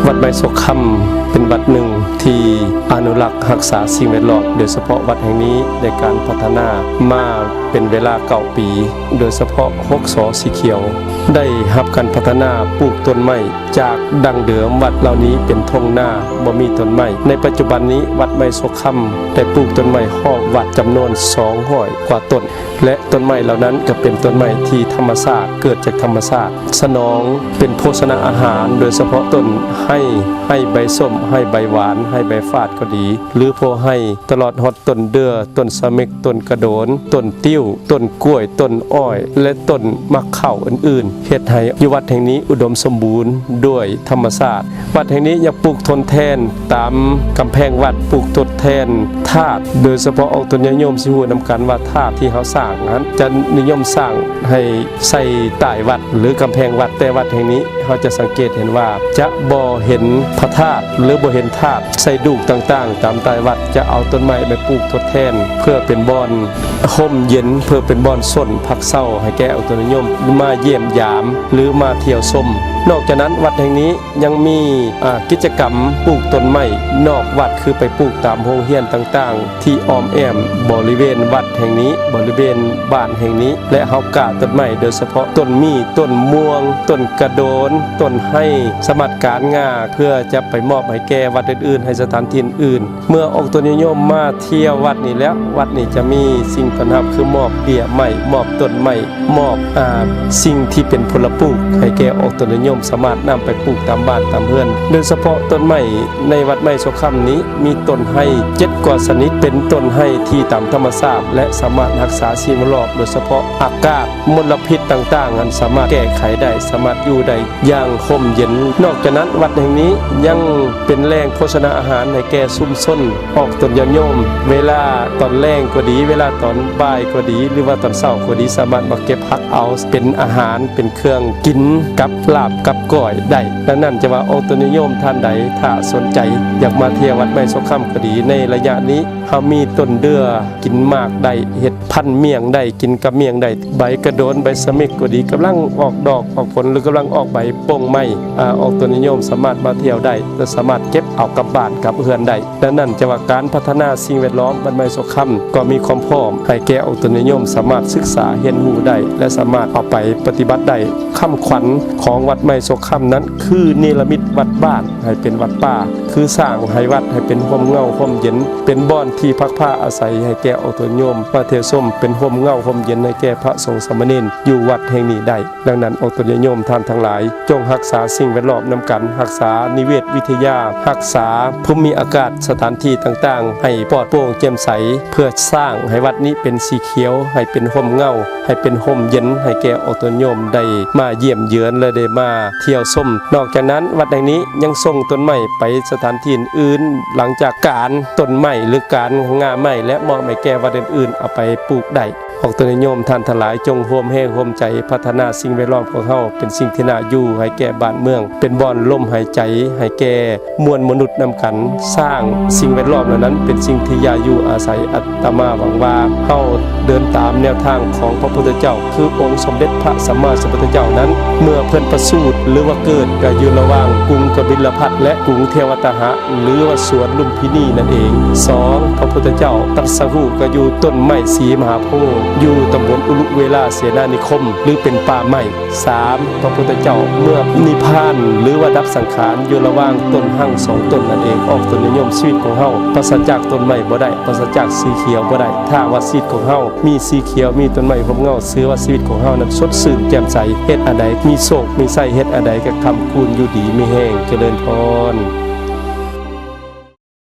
ວັດໄມ້ສົກຄຳເປັນວັດໜຶ່ງທີ່ອະນຸລັກຮັກສາສິ່ງແວດລ້ອມ, ໂດຍສະເພາະວັດແຫ່ງນີ້ໄດ້ການພັດທະນາມາເປັນເວລາເກົ້າປີ, ໂດຍສະເພາະຫົກ ຊ ສີຂຽວ ໄດ້ຮັບການພັດທະນາປູກຕົ້ນໄມ້. ຈາກດັ້ງເດີມວັດເຫຼົ່ານີ້ເປັນທົ່ງນາ ບໍ່ມີຕົ້ນໄມ້. ໃນປັດຈຸບັນນີ້ ວັດໄມ້ສົກຄຳໄດ້ປູກຕົ້ນໄມ້ຮອບວັດຈຳນວນສອງຮ້ອຍກວ່າຕົ້ນ ແລະ ຕົ້ນໄມ້ເຫຼົ່ານັ້ນກໍເປັນຕົ້ນໄມ້ທີ່ທຳມະຊາດ, ເກີດຈາກທຳມະຊາດ, ສະໜອງເປັນໂພຊະນາອາຫານ, ໂດຍສະເພາະຕົ້ນໄຮ, ໄຮໃບສົ້ມ, ໄຮໃບຫວານ, ໄຮໃບຟາດກໍດີ ຫຼື ໂພໄຮ, ຕະຫຼອດຮອດຕົ້ນເດື່ອ, ຕົ້ນສະເມັກ, ຕົ້ນກະໂດນ, ຕົ້ນຕິ້ວ, ຕົ້ນກ້ວຍ, ຕົ້ນອ້ອຍ ແລະ ຕົ້ນໝາກເຂົ້າອື່ນໆ ເຮັດໃຫ້ຢູ່ວັດແຫ່ງນີ້ອຸດົມສົມບູນດ້ວຍທຳມະຊາດ. ວັດແຫ່ງນີ້ຍັງປູກທົດແທນຕາມກຳແພງວັດ, ປູກທົດແທນທາດ, ໂດຍສະເພາະອອກຕົນຍາດໂຍມຊິຮູ້ນຳກັນວ່າທາດທີ່ເຮົາສ້າງນັ້ນຈະນິຍົມສ້າງໃຫ້ໃສ່ທ້າຍວັດ ຫຼື ກຳແພງວັດ, ແຕ່ວັດແຫ່ງນີ້ ເຮົາຈະສັງເກດເຫັນວ່າຈະບໍ່ເຫັນພະທາດ ຫຼື ບໍ່ເຫັນທາດໃສ່ດູກຕ່າງໆຕາມທ້າຍວັດ, ຈະເອົາຕົ້ນໄມ້ໄປປູກທົດແທນ ເພື່ອເປັນບ່ອນຮົ່ມເຢັນ, ເພື່ອເປັນບ່ອນຊົນພັກເຊົາໃຫ້ແກ່ອອກຕົນຍາດໂຍມມາຢ້ຽມຢາມ ຫຼື ມາທ່ຽວຊົມ. ນອກຈາກນັ້ນ ວັດແຫ່ງນີ້ຍັງມີ ອາ ກິດຈະກຳປູກຕົ້ນໄມ້ນອກວັດ ຄືໄປປູກຕາມໂຮງຮຽນຕ່າງໆ ທີ່ອ້ອມແອ້ມບໍລິເວນວັດແຫ່ງນີ້, ບໍລິເວນບ້ານແຫ່ງນີ້ ແລະ ເຮົາກ້າຕົ້ນໄມ້ ໂດຍສະເພາະຕົ້ນມີ້, ຕົ້ນມ່ວງ, ຕົ້ນກະໂດນ, ຕົ້ນໄຮ, ສາມາດການງ່າ ເພື່ອຈະໄປມອບໃຫ້ແກ່ວັດອື່ນໆ, ໃຫ້ສະຖານທີ່ອື່ນ. ເມື່ອອອກຕົນຍາດໂຍມມາທ່ຽວວັດນີ້ແລ້ວ, ວັດນີ້ຈະມີສິ່ງຕ້ອນຮັບ ຄືມອບເບ້ຍໄມ້, ມອບຕົ້ນໄມ້, ມອບ ອາ ສິ່ງທີ່ເປັນພົນລະປູກໃຫ້ແກ່ອອກຕົນຍາດໂຍມ ສາມາດນຳໄປປູກຕາມບ້ານຕາມເຮືອນ. ໂດຍສະເພາະຕົ້ນໄມ້ໃນວັດໄມ້ສົກຄຳນີ້ ມີຕົ້ນໄຮເຈັດກວ່າຊະນິດ ເປັນຕົ້ນໄຮທີ່ຕາມທຳມະຊາດ ແລະ ສາມາດຮັກສາສິ່ງແວດລ້ອມ, ໂດຍສະເພາະອາກາດ, ມົນລະພິດຕ່າງໆ ນັ້ນສາມາດແກ້ໄຂໄດ້, ສາມາດຢູ່ໄດ້ຢ່າງຮົ່ມເຢັນ. ນອກຈາກນັ້ນ ວັດແຫ່ງນີ້ຍັງເປັນແຫຼ່ງໂພຊະນາອາຫານໃຫ້ແກ່ຊຸມຊົນອອກຕົນຍາດໂຍມ. ເວລາຕອນແລງກໍດີ, ເວລາຕອນບ່າຍກໍດີ ຫຼືວ່າຕອນເຊົ້າກໍດີ ສາມາດມາເກັບຜັກເອົາເປັນອາຫານ, ເປັນເຄື່ອງກິນກັບລາບກັບກ້ອຍໄດ້. ດັ່ງນັ້ນ ຈະວ່າອອກຕົນຍາດໂຍມທ່ານໃດ ຖ້າສົນໃຈຢາກມາທ່ຽວວັດໄມ້ສົກຄຳກໍດີ, ໃນໄລຍະນີ້ເຮົາມີຕົ້ນເດື່ອ ກິນໝາກໄດ້, ເຮັດພັນໝ້ຽງໄດ້, ກິນກັບໝ້ຽງໄດ້, ໃບກະໂດນ, ໃບສະເມັກກໍດີ ກຳລັງອອກດອກອອກຜົນ ຫຼື ກຳລັງອອກໃບປົ່ງໃໝ່, ອາ ອອກຕົນຍາດໂຍມສາມາດມາທ່ຽວໄດ້ ແລະ ສາມາດເກັບເອົາກັບບ້ານກັບເຮືອນໄດ້. ດັ່ງນັ້ນ ຈະວ່າການພັດທະນາສິ່ງແວດລ້ອມ ວັດໄມ້ສົກຄຳກໍມີຄວາມພ້ອມໃຫ້ແກ່ອອກຕົນຍາດໂຍມສາມາດສຶກສາຮຽນຮູ້ໄດ້ ແລະ ສາມາດເອົາໄປປະຕິບັດໄດ້. ຄຳຂວັນຂອງວັດໄມ້ສົກຄຳນັ້ນ ຄືເນລະມິດວັດບ້ານໃຫ້ເປັນວັດປ່າ, ຄືສ້າງໃຫ້ວັດໃຫ້ເປັນຮົ່ມເງົາຮົ່ມເຢັນ, ເປັນບ່ອນທີ່ພັກພາອາໄສໃຫ້ແກ່ອອກຕົນຍາດໂຍມມາທ່ຽວຊົມ, ເປັນຮົ່ມເງົາຮົ່ມເຢັນໃຫ້ແກ່ພະສົງສາມະເນນຢູ່ວັດແຫ່ງນີ້ໄດ້. ດັ່ງນັ້ນ ອອກຕົນຍາດໂຍມທ່ານທັງຫຼາຍ ຈົ່ງຮັກສາສິ່ງແວດລ້ອມນຳກັນ, ຮັກສານິເວດວິທະຍາ, ຮັກສາພູມມີອາກາດສະຖານທີ່ຕ່າງໆ ໃຫ້ປອດໂປ່ງແຈ່ມໃສ, ເພື່ອສ້າງໃຫ້ວັດນີ້ເປັນສີຂຽວ, ໃຫ້ເປັນຮົ່ມເງົາ, ໃຫ້ເປັນຮົ່ມເຢັນໃຫ້ແກ່ອອກຕົນຍາດໂຍມໄດ້ມາຢ້ຽມເຢືອນ ແລະ ໄດ້ມາທ່ຽວຊົມ. ນອກຈາກນັ້ນ ວັດແຫ່ງນີ້ຍັງສົ່ງຕົ້ນໄມ້ໄປສະຖານທີ່ອື່ນໆ ຫຼັງຈາກການຕົ້ນໄມ້ ຫຼື ການງ່າໄມ້ ແລະ ມອບໃຫ້ແກ່ວັດອື່ນໆເອົາໄປປູກໄດ້. ອອກຕົນຍາດໂຍມທ່ານທັງຫຼາຍ ຈົ່ງຮ່ວມແຮງຮ່ວມໃຈພັດທະນາສິ່ງແວດລ້ອມຂອງເຮົາ ເປັນສິ່ງທີ່ໜ້າຢູ່ໃຫ້ແກ່ບ້ານເມືອງ, ເປັນບ່ອນລົມຫາຍໃຈໃຫ້ແກ່ມວນມະນຸດນຳກັນ, ສ້າງສິ່ງແວດລ້ອມເຫຼົ່ານັ້ນເປັນສິ່ງທີ່ຢາຢູ່ອາໄສ. ອາດຕະມາຫວັງວ່າເຮົາເດີນຕາມແນວທາງຂອງພະພຸດທະເຈົ້າ ຄືອົງສົມເດັດພະສຳມາສຳພຸດທະເຈົ້ານັ້ນ ເມື່ອເພິ່ນປະສູດ ຫຼືວ່າເກີດ ກໍຢູ່ລະຫວ່າງກຸງກະບິນລະພັດ ແລະ ກຸງເທວະຕາຫະ ຫຼືວ່າສວນລຸມພິນີນັ້ນເອງ. ສອງ ພະພຸດທະເຈົ້າຕັດສະຮູ້ກໍຢູ່ຕົ້ນໄມ້ສີມະຫາໂພ ຢູ່ຕຳບົນອຸລຸເວລາເສນານິຄົມ ຫຼືເປັນປ່າໄມ້. ສາມ ພະພຸດທະເຈົ້າເມື່ອນິບພານ ຫຼືວ່າດັບສັງຂານ ຢູ່ລະຫວ່າງຕົ້ນຮັ່ງສອງຕົ້ນນັ້ນເອງ. ອອກຕົນຍາດໂຍມ ຊີວິດຂອງເຮົາປາສະຈາກຕົ້ນໄມ້ບໍ່ໄດ້, ປາສະຈາກສີຂຽວບໍ່ໄດ້. ຖ້າວ່າຊີວິດຂອງເຮົາມີສີຂຽວ, ມີຕົ້ນໄມ້ຮົ່ມເງົາ, ຊື່ວ່າຊີວິດຂອງເຮົານັ້ນສົດຊື່ນແຈ່ມໃສ, ເຮັດອັນໃດມີໂຊກມີໄຊ, ເຮັດອັນໃດກໍຄ້ຳຄູນຢູ່ດີມີແຮງ. ຈະເລີນພອນ.